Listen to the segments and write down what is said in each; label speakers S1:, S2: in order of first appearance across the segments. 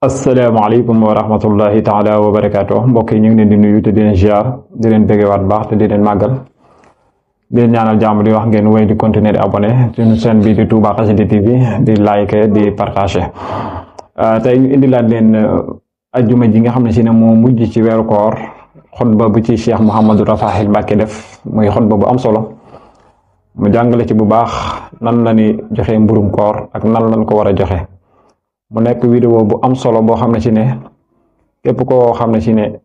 S1: asalaamaaleykum wa rahmatullahi taala wa barakaatu mbokk yi ñu ngi leen di nuyu te di leen ziar di leen bëggewaat baax te di leen màggal di leen ñaanal jàmm di wax ngeen wéy di continuer di abonné suñu chaîne bi di Touba Xassida TV di like di partager tey ñu indilaat leen ajjuma ji nga xam ne si ne moo mujj ci weeru koor xutba bu ci Cheikh Mouhamadou Rafahil Mbacké def muy xutba bu am solo mu jàngale ci bu baax nan la ni joxe mburum koor ak nan lañ ko war a joxe. mu nekk vidéo bu am solo boo xam ne ci ne képp koo xam ne ci ne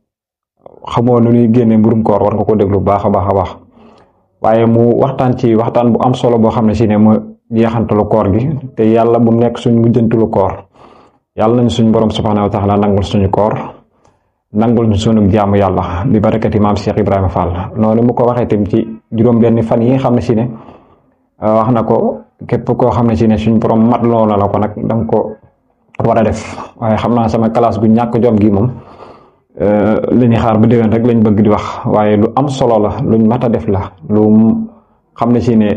S1: xamoo nu ñuy génne mburum koor war nga ko déglu baax a baax waaye mu waxtaan ci waxtaan bu am solo boo xam ne ci ne mu jeexantalu koor gi te yàlla bu nekk suñ mujjantalu koor yàlla nañ suñ borom subhanahu wa taala nangul suñu koor nangul ñu sunu jaamu yàlla bi barakati maam Cheikh Ibrahima Fall noonu mu ko waxee tam ci juróom-benni fan yi nga xam ne ci ne wax na ko képp koo xam ne ci ne suñ borom mat loo na la ko nag danga ko war a def waaye xam naa sama classe gu ñàkk jom gi moom li ñuy xaar ba déwén rek lañ bëgg di wax waaye lu am solo la luñ mat a def la lu xam ne ci ne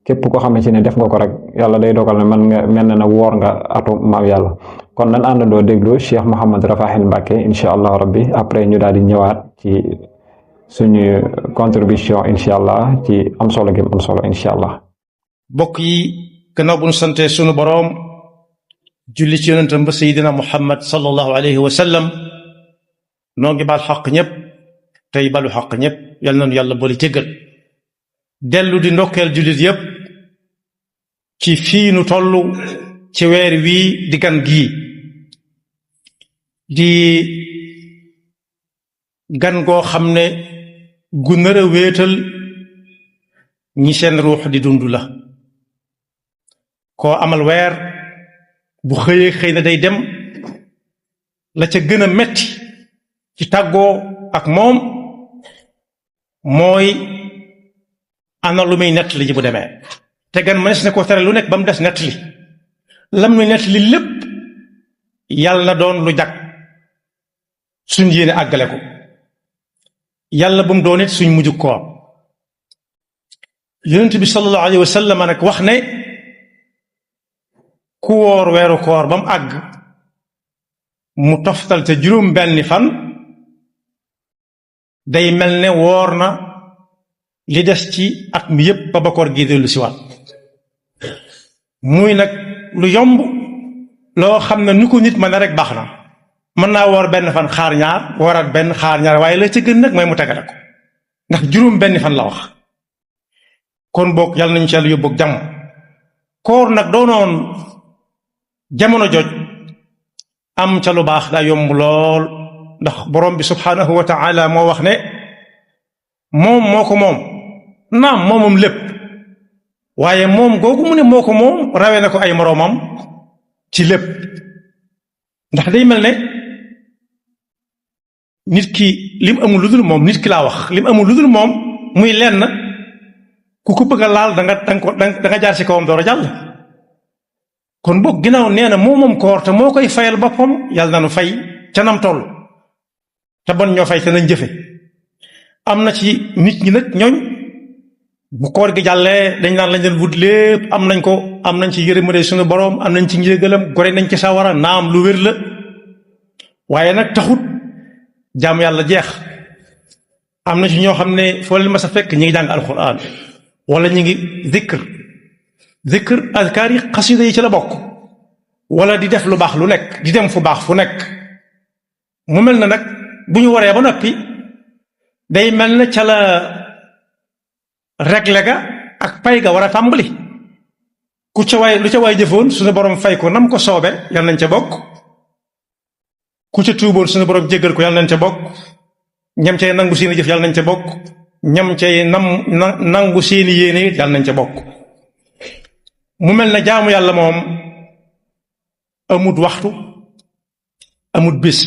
S1: képp koo xam ne ci ne def nga ko rek yàlla day dogal ne man nga mel na woor nga atu maam yàlla kon nan àndandoo déglu Cheikh Mouhamadou Rafahil Mbacké incha allah rabbi après ñu daal di ñëwaat ci suñu contribution incha allah ci am solo gi am solo incha allah.
S2: mbokk yi gannaaw bu ñu sante suñu boroom julli ci yonentam ba sayidina muhammad sallallahu alayhi wa sallam noo ngi baal xaq ñëpp tey balu xaq ñëpp yal nañu yàlla boole jéggal dellu di ndokkeel jullit yëpp ci fii nu toll ci weer wii di gan gii di gan goo xam ne gu nar a wéetal ñi seen ruux di dund la koo amal weer bu xëyee xëy na day dem la ca gën a metti ci tàggoo ak moom mooy ana lu muy nettali ji bu demee te gan mënees na ko tere lu nekk ba mu des nettali lam nuy nettali lépp yàlla na doon lu jag suñ yéene àggale ko yàlla bu mu doon it suñ mujj koor yonent bi sallallahu alayhi wa sallam nag wax ne ku woor weeru koor ba mu àgg mu toftal ca juróom benni fan day mel ne woor na li des ci at mi yépp ba koor gi dellu si waat muy nag lu yomb loo xam ne nu ko nit mën na rek baax na mën naa woor benn fan xaar ñaar wooraat benn xaar ñaar waaye la ca gën nag mooy mu tegale ko ndax juróom benni fan la wax kon boog yàlla nañu ci yàlla yóbbu ak jàmm koor nag doonoon jamono joj am ca lu baax daa yomb lool ndax borom bi subhanahu wa taala moo wax ne moom moo ko moom naam moomam lépp waaye moom googu mu ne moo ko moom rawee na ko ay moroomam ci lépp ndax day mel ne nit ki lim amul lu dul moom nit ki laa wax lim amul lu dul moom muy lenn ku ko bëgg a laal da nga jaar ci kawam door a jàll kon boog ginnaaw nee na moom koor te moo koy fayal boppam yàlla na nu fay ca nam toll te bon ñoo fay te nañ jëfe am na ci nit ñi nag ñooñ bu koor gi jàllee dañ naan lañ leen wut lépp am nañ ko am nañ ci yërmande suñu boroom am nañ ci njégalam gore nañ ci sawara naam lu wér la waaye nag taxut jaam yàlla jeex am na ci ñoo xam ne foo leen ma sa fekk ñi ngi jàng alxuraan wala ñi ngi zikr azkaar yi xasida yi ci la bokk wala di def lu baax lu nekk di dem fu baax fu nekk mu mel na nag bu ñu waree ba noppi day mel na ca la regle ga ak pay ga war a tàmbali ku ca waay lu ca waay jëfoon suñu borom fay ko nam ko soobe yal nañ ca bokk ku ca tuuboon suñu borom jéggal ko yal nañ ca bokk ñam cay nangu seeni jëf yal nañ ca bokk ñam cay nangu seeni yéene yal nañ ca bokk mu mel na jaamu yàlla moom amut waxtu amut bis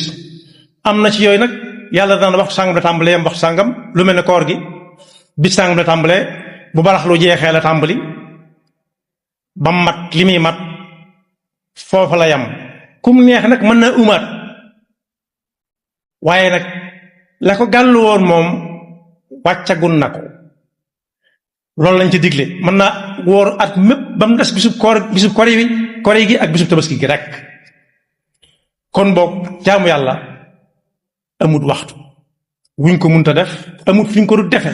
S2: am na ci yooyu nag yàlla daan waxtu sàngam la tàmbalee yam waxtu sàngam lu mel ne koor gi bis sàngam la tàmbalee bu barax lu jeexee la tàmbali ba mat li muy mat foofa la yam kum neex nag mën na umaat waaye nag la ko gàllu woon moom wàccagun na ko loolu lañ ci digle mën naa wóor at mépp ba mu des bisub kori gi ak bisub tabaski gi rek kon boog jaamu yàlla amut waxtu wuñ ko munta def amut fuñ ko du defe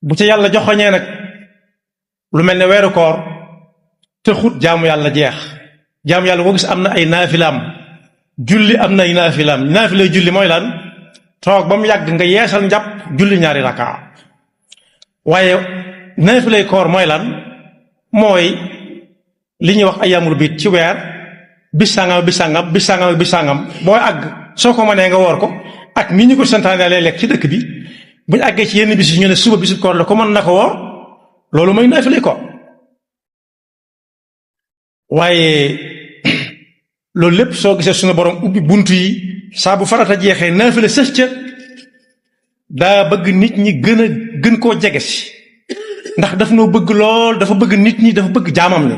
S2: bu ca yàlla joxoñee nag lu mel ne weeru koor te xut jaamu yàlla jeex jaamu yàlla boo gis am na ay naafilaam julli am na ay naafilay julli mooy lan toog ba mu yàgg nga yeesal njàpp julli ñaari rakaa waaye naafilay koor mooy lan mooy li ñuy wax ayyaamul biit ci weer bis sàngam booy àgg soo ko mënee nga woor ko ak ni ñu ko santaane léeg-léeg ci dëkk bi bu ñu àggee ci yenn bis yi ñu ne suba bisu koor la ko mën na ko woor loolu mooy naafilay koor waaye loolu lépp soo gisee suñu borom ubbi bunt yi saa bu farata jeexee naafila sës ca daa bëgg nit ñi gën koo jege si ndax daf noo bëgg lool dafa bëgg nit ñi dafa bëgg jaamam ni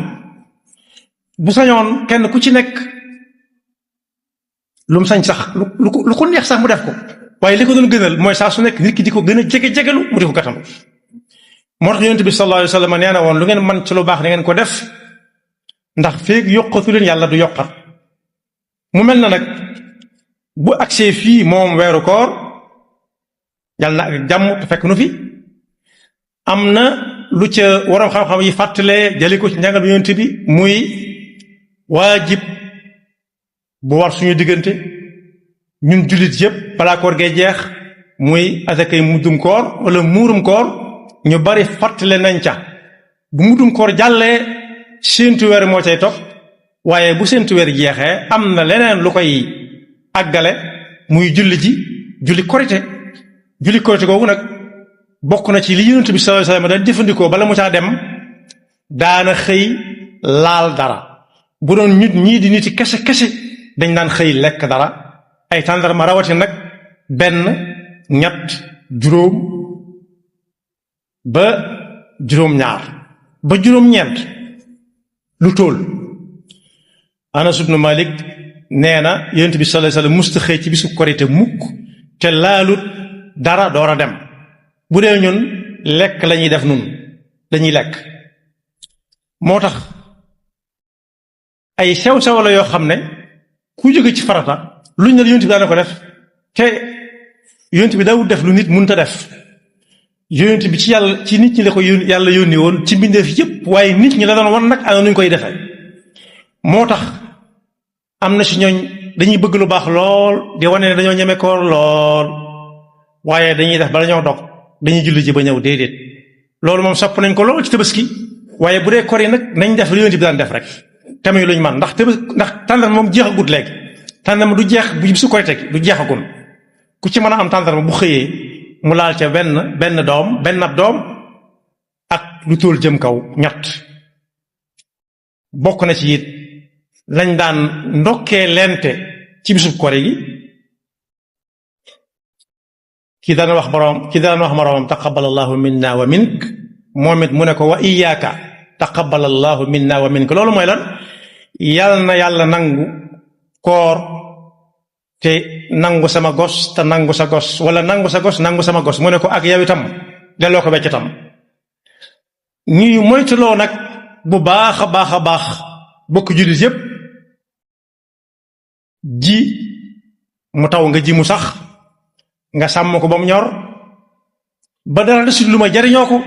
S2: bu sañoon kenn ku ci nekk lu mu sañ sax lu ko neex sax mu def ko waaye li ko doon gënal mooy saa su nekk nit ki di ko gën a jege-jegelu mu di ko gàttandu moo tax yonent bi sallallahu alayhi wa sallam nee na woon lu ngeen man ci lu baax na ngeen ko def ndax feeg yokkatu leen yàlla du yokkat mu mel na nag bu agsee fii moom weeru koor yàlla na ak jàmm te fekk nu fi am na lu ca waroom xam-xam yi fàttalee jëli ko ci njàngal bi yonent bi muy waajib bu war suñu diggante ñun jullit yépp balaa koor gee jeex muy asakay muddum koor wala muurum koor ñu bari fàttale nañ ca bu muddum koor jàllee séentu weer moo cay topp waaye bu séentu weer jeexee am na leneen lu koy àggale muy julli korite googu nag bokk na ci li yonent bi sallallahu alayhi wasallam daan jëfandikoo bala mu caa dem daana xëy laal dara bu doon nit ñii di niti kese dañ daan xëy lekk dara ay tàndarma rawati nag benn ñett juróom ba juróom-ñaar ba juróom-ñeent lu tóol Anas ibnu Malik nee na yonent bi sallallahu alayhi wasallam musta xëy ci bisu korite mukk te laalut dara door a dem bu dee ñun lekk lañuy def nun dañuy lekk moo tax ay sew-sew la yoo xam ne ku jóge ci farata luñ ne yonent bi daana ko def te yonent bi daawut def lu nit mënta def yonent bi ci nit ñi la ko yàlla yónni woon ci mbindeef yépp waaye nit ñi la doon wan nag ana nuñ koy defee moo tax am na ci ñooñ dañuy bëgg lu baax lool di wane ne dañoo ñeme koor lool waaye dañuy def bala ñoo dog dañuy julli ji ba ñëw déedéet loolu moom sopp nañ ko lool ci tabaski waaye bu dee kor yi nag nañ def lu yonent bi daan def rek tamit luñ man ndax tàndarma moom jeexagut léegi tàndarma du jeex bu su korite gi du jeexagun ku ci mën a am tàndarma bu xëyee mu laal ca benn ab doom ak lu tóol jëm kaw ñett bokk na ci it lañ daan ndokkee lente ci bisub kore gi kii daan wax moroomam taqabbalallahu minna wa mink moom it mu ne ko wa iyyaka taqabbalallahu minna wa mink loolu mooy lan yàlla na yàlla nangu koor te nangu sama gos te nangu sa gos wala nangu sa gos nangu sama gos mu ne ko ak yow itam delloo ko becc itam ñuy moytuloo nag bu baax a baax bokk jullit yépp ji mu taw nga ji mu sax nga sàmm ko ba mu ñor ba dara desul lu ma jariñoo ko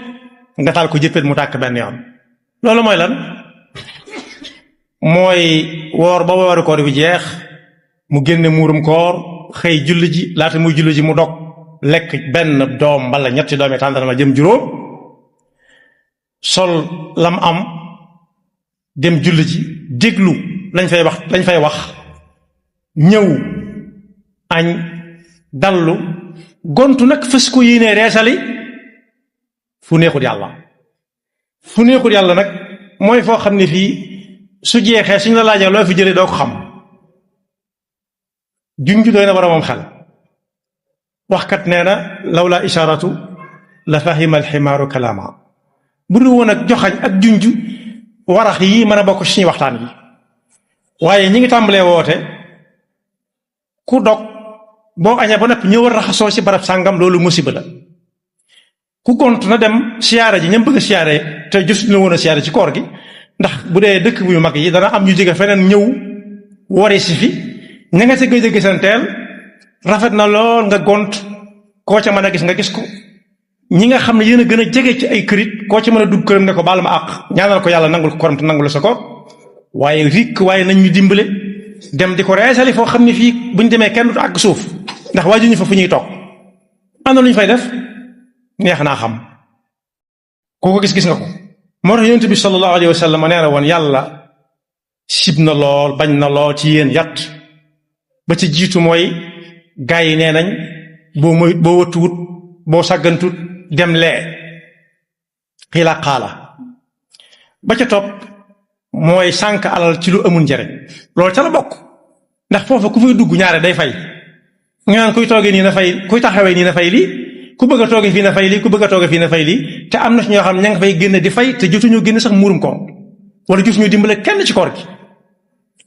S2: nga taal ko jëppét mu tàkk benn yoon loolu mooy lan mooy woor ba wooru koor bi jeex mu génne muurum koor xëy julli ji laata muy julli ji mu dog lekk benn doom wala ñetti doomi tàndarma jëm juróom sol lam am dem julli ji déglu lañ fay wax ñëw añ dallu gontu nag fës ko yéenee reesali fu neexut yàlla nag mooy foo xam ne fii su jeexee suñ la laajee loo fi jëlee doo ko xam junj doy na boromam xel waxkat nee na lawla isharatu la fahima alximaaru kalaama bu dul woon ak joxañ ak junj warax yi mën a bokk suñuy waxtaan yi waaye ñi ngi tàmbalee woote ku dog boo añee ba noppi ñëw war raxasoo ci barab sàngam loolu musiba la ku gont na dem siyaare ji ñam bëgg a siyaare te josuñu la woon a siyaare ci koor gi ndax bu dee dëkk bu mag yi dana am ñu jóge feneen ñëw wari si fi ña nga ca gëj a gisanteel rafet na lool nga gont koo ca mën a gis nga gis ko ñi nga xam ne yéen a gën a jege ci ay kërit koo ca mën a dugg këram ne ko baal ma àq ñaanal ko yàlla nangul ko korom te nangul sa ko waaye waaye nañ ñu dimbale dem di ko reesali foo xam ne fii buñ demee kenn du àgg suuf ndax waajuñu fa fu ñuy toog am na lu ñu fay def neex naa xam kooku gis nga ko moo tax yonent bi sallallahu alayhi wa sallam nee na woon yàlla sib na lool bañ na lool ci yéen yat ba ci jiitu mooy gaa yi nee nañ boo wëttuwut boo sàggantut dem lee xiila xaala ba ca topp mooy sànk alal ci lu amul njariñ loolu ca la bokk ndax foofa ku fay dugg ñaare day fay nga naan kuy toogee nii na fay kuy taxawee nii na fay lii ku bëgg a toogee fii na fay lii ku bëgg a toogee fii na fay lii te am na ci ñoo xam ne ña nga fay génn di fay te jotuñu génn sax muurum koor wala jotuñu dimbale kenn ci koor gi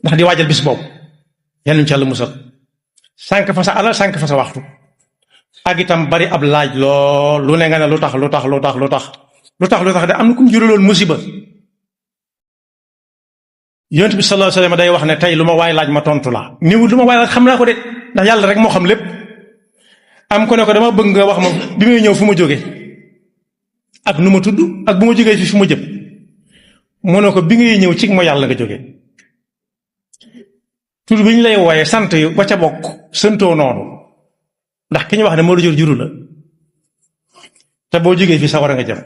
S2: ndax di waajal bis boobu yal nañu ci Yàlla musal sànk fa sa alal sànk fa sa waxtu ak itam bari ab laaj lool lu ne nga ne lu tax de am na ku mu juraloon musiba yonent bi sallallahu alayhi wasallam day wax ne tey lu ma waay laaj ma tontu la niwul lu ma waay laaj xam naa ko de ndax yàlla rek moo xam lépp am ko ne ko dama bëgg nga wax ma bi may ñëw fu ma jóge ak nu ma tudd ak bu ma jógee fi fu ma jëm mu ne ko bi ngay ñëw ci ma yàlla nga jóge tudd bi ñu lay wooyee sant yu ba ca bokk sëntoo noonu ndax ki ñu wax ne moo la juru la te boo jógee fii sa war a nga jëm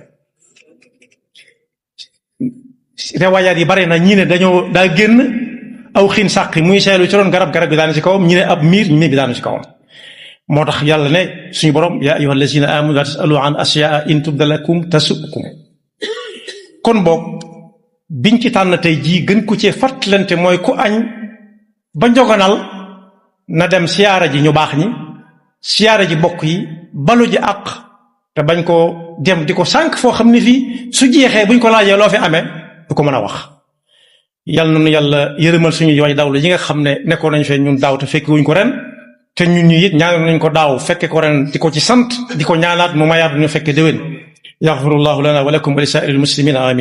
S2: rewayaat yi bare na ñii ne daa génn aw xiin sàqi muy seelu ci doon garab bi daanu ci kawam ñi ne ab miir bi daanu ci kawam moo tax yàlla ne suñu borom yaa ayyuha allazina amanu la tasalu an asyaa in tubda lakum tasukum kon boog biñ ci tànn tey jii gën ko cee fàttalante mooy ku añ ba njogonal na dem siyaara ji ñu baax ñi siyaara ji bokk yi balu ji àq te bañ ko dem di ko sànq foo xam ne fii su jeexee buñ ko laajee loo fi amee du ko mën a wax yàlla na yàlla yërëmal suñu way dawlu yi nga xam ne nekkoon nañu fee ñun daaw te fekk wuñ ko ren te ñun ñu it ñaanal nañ ko daaw fekke ko ren di ko ci sant di ko ñaanaat mu mayaat ñu fekke déwén yaxfirullahu lana wa lakum wa li saa'iril muslimina amin